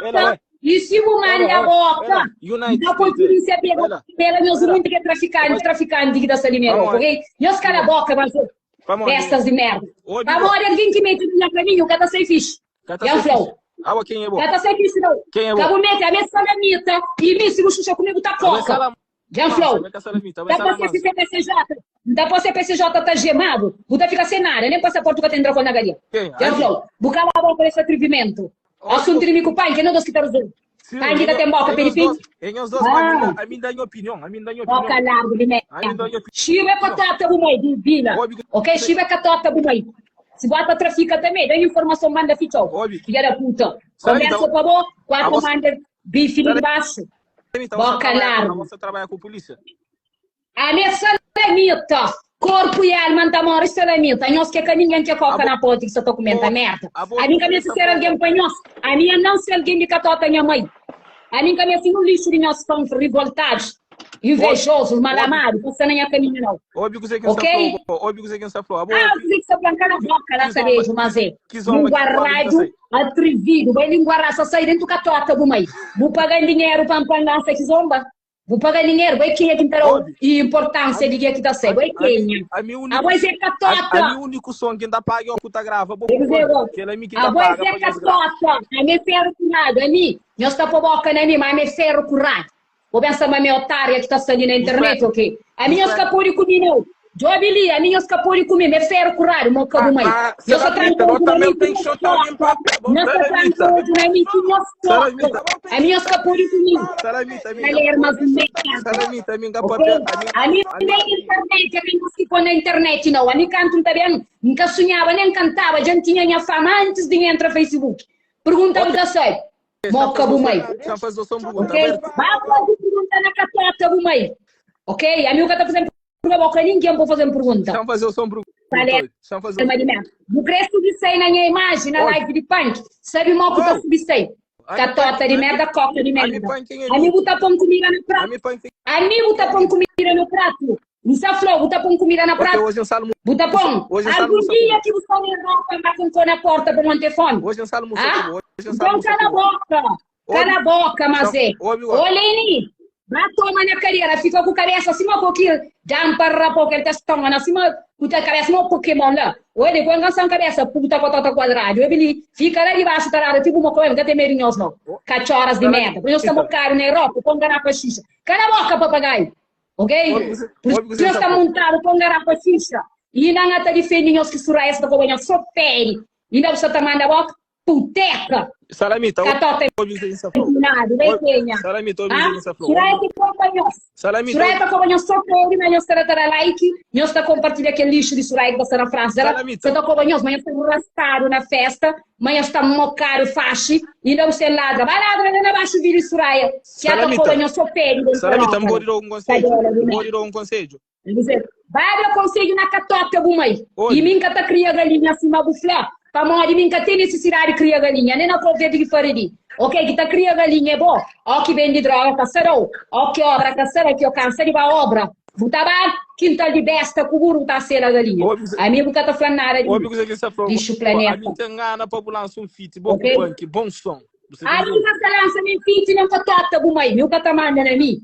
Boka i si bu manda boka N ta poi pulísia pega pega nhos munti ki é trafikanti trafikanti ki ta sta di na Europa ok nhos kala boka mas bestas di merda pamodi algin ki meti na nha kaminhu ka ta sai fixi Dja N fla-u ka ta sai fixi nau ka bu meti ami é salamita i mi si bu xuxa ku mi bu ta koka Dja N fla-u ta poi se CPCJ N ta poi CPCJ ta jema-bu bu ta fika sen nada nen pasaporti bu ka ta entra ku el na kadia Dja N fla-u bu kala boka des atrivimentu Asuntu di mi ku panki é nos dos ki ta rezolve. Panki ka ten boka pa difende. Ah. Boka largu di merda. Xiba é patota bu mai di bila. Ok, xiba é katota bu mai. Si bu ata trafika tanbe, da informason manda fitxau. Fidja da puta. Konversa pa bo, ku ata manda bifi li di baxu. Boka largu. Ami é salamita, korpu i alma N ta móre salamita. Nhos ki é ka ningen ki é koka na poti ki sa ta kumenta merda. Ami N ka meste ser algen pa nhos. Ami N nan ser algen di katota nha mai. Ami N ka meste nun lixu di nhos fãs rivoltadus, invejosus, malamadu pa sta na nha kaminhu nau. Ok? Ah, kuzê ki sta fla-m? Kala boka la sabeju, mas é linguaradu, atrividu. Bai linguaradu, sa sai dentu katota bu mai. Bu paga-m dinheru pa N pa N lansa kizomba? Bu paga dinheru, bo é kenha ki N ta da-u inportánsia di ke ki ta sai, bo é kenha? Abo é Zé Katota! Abo é Zé Katota! Ami é feru kuradu, ami, nhos ta po boka na mi, ma ami é feru kuradu. Bo pensa ma ami é otária ki ta sta li na internet o ke? Ami nhos ka pode ku mi nau. Djobe li, ami nhos ka pode ku mi, mi é feru kuradu, mo ka bu mai. Nhos ta tranka odju na mi ki nhos toka, nhos ta tranka odju na mi ki nhos toka, ami nhos ka pode ku mi. Palermas di merda. Ok? Ami nem internet, ami nhos ki poi na internet nau. Ami kantu N ta ben, N ka sunhaba nen kantaba, dja N tinha nha fama antis di N entra Facebook. Pergunta bu ta sabe. Moka bu mai. Ok? Ba faze pergunta na katota bu mai. Ok? Ami bu ka ta faze pergunta boka ningen pa faze pergunta. Palerma di merda. Bu kre subi sai na nha imaji na live di punk? Sabe mo ku ta subi sai? Katota di merda, koka di merda. Ami bu ta pon kumida na pratu. Ami bu ta pon kumida na pratu. N sa fla-u, bu ta pon kumida na pratu? Bu ta pon? Algun dia ki bu sta na Europa, N ba konko na porta pa mante fomi? Ah? Nton kala boka, kala boka, mazé. Ô Leni, ba toma na kadera, fika ku kabesa sima ko ki dampa rapo kel ta stona sima ku ta kabesa sima Pokemon la. Ô Leni, ku ngansan kabesa puta kotota kuadradu. Obi li, fika la dibaxu ta lada ti bu moko, N ka ten medu di nhos nau. Katxoras di merda. Nhos sta mokadu na Europa, pon garapa xixa. Kala boka, papagaiu. Ok? Por isso nhos ta montadu pa un garrafa xixa i nan a ta difendi nhos ki Suraya sta koba nhos so fedi inda bu sta ta manda boka puteka Salamita, katota obi kuzê ki N sta fla-u. empinadu bai kenha Salamita, obi ha kuzê ki N sta fla-u. Suraya ti koba nhos Salamita, Suraya ta koba nhos so fedi ma nhos ta da ta da like nhos ta kompartilha kel lixu di Suraya ki ta sta na Fransa la Salamita. sa ta koba nhos ma nhos ta rastadu na festa Ma nhos ta mokadu faxi inda bu sen ladra ba ladra la na baxu vili Suraya ki ata Salamita, koba nhos so pedi den Salamita, peroka N la pode da un konsedju? kadela di N pode merda. da un konsedju? N dize, Ba da konsedju na katota bu mai i Obi. mi N ka ta kria galinha sima bu fla pamodi mi N ka ten nisisidadi kria galinha nen na Cabo Verde ki faridi ok ki ta kria galinha é bo o ki bendi droga ka sa dau o ki obra ka sa da ki o kansa di ba obra Bu ta ba kintal di besta ku buru bu ta sela galinha. Obi kuzê Ami bu ka ta fla nada di obi mi. kuzê ki N sta fla-u Lixu bo. planeta. Ami N ten gana pa bu lansa un feat bo Ok? ku Panki. Bon son. Bu sta Ami ntendendo? ka ta lansa nen feat nen katota bu mai. Mi bu ka ta manda na mi.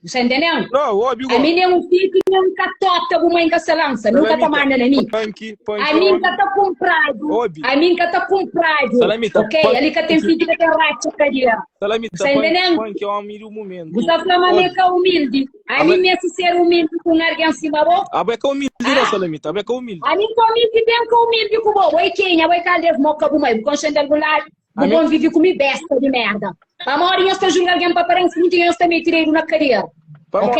Bu sta ntendendo? No, obi go. Ami nen un feat nen un katota bu mai N ka sta lansa. Mi bu ka ta Salamita, manda na mi. Panki, Panki Ami N omi. ka ta kunpradu. Obi. Ami N ka ta kunpradu. Salamita, Ok? Ali ka ten Panki. feat ka ten ratxa kadera. Bu Salamita, sta Panki, ntendendo? Panki omi di Bu mumentu. sta fla ma mi é Obi. ka umildi. Ami Abo, meste ser umildi ku un algen sima bo? abo é ka umildi não, Ah? Salamita, abo é ka umildi. Ami N ka umildi ben ka umildi ku bo. Bo é kenha? Bo é kal des mo ka bu mai? Bu konxe-m di algun ladu? Bu Ami, konvivi ku mi besta di merda. Pamodi nhos ta julga algen pa aparensia, munti nhos ta mete dedu na kadera. pamo, Ok?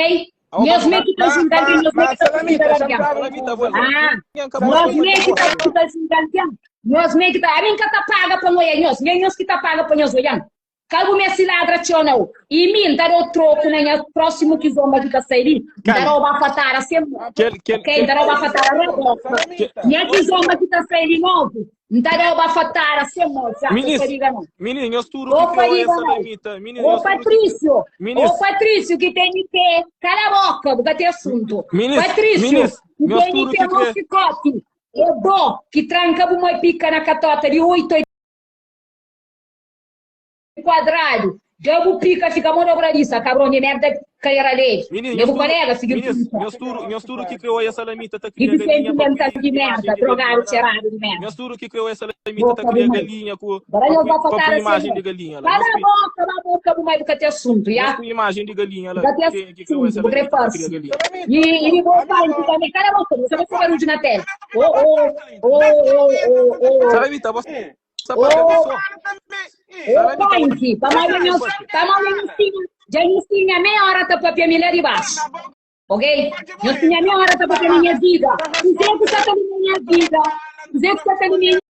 abo Nhos pamo, mê ki ta Ma, julga algen, ma, nhos mê ma ki ta Salamita, julga xa-m algen. flaba un Salamita, kuza. abo, Ah, ninguém ka pode nhos pa mê ki ta, ki ta julga algen. Nhos mê ki ta. Ami N ka ta paga pa N oia nhos. Nhos nhos ki ta paga pa nhos oia-m. Ka bu meste ladra txeu nau. I mi, N ta da-u troku na nha prósimu kizomba ki ta sai li. N ta Kal, da-u bafatara sen mô. kel, kel, Ok? N kel, ta da-u bafatara raboka. Salamita, Nha kizomba ki ta sai li novu, N ta da-u bafatara sen mô. Ja, ka Minis, fadiga nau. minis, nhos tudu ki Ô krê oia fadiga nau. Salamita, minis, Ô nhos tudu ki, Patrício, ô minis, Patrício ki tene pé, kala boka, bu ka ten asuntu. minis, Patrício minis, ki nhos tene tudu pé ki mô krê. fikoti, é bo ki tranka bu mô pika na katota di 8. Kuadradu, da bu pika fika mo dobradisa, kabron di merda kadera legi, Minis, ne nhos bu tudu, kolega figir minis, puta. nhos tudu, nhos tudu ki kre oia salamita ta kria Difisienti galinha pa mental pui di imajen merda, di galinha drogadu la. txeradu di merda. Nhos tudu ki kre oia salamita ta Boka bu kria mai. galinha ku Bara pa nhos pui ba pa pui fatara imajen senhor. di galinha la. Kala Nhos pui boka, ba boka bu mai bu ka ten asuntu, nhos ya. pui imajen di galinha Bu la. ka ten Kenha ki kre oia asuntu, bu kre salamita ta kria parsi. galinha. I i bo panki tambe, kala boka, bu sa ba poi barudju na tela. O o o o o o. Salamita, bo sa papia bo O so. Ô Salamita, bo panki, pamodi nhos, pamodi nhos tinha, dja nhos tinha meia ora ta papia mi la di baxu, ok? Nhos tinha meia ora ta papia mi nha vida. Kuzê ku sa ta li na nha vida? Kuzê ku sa ta li na.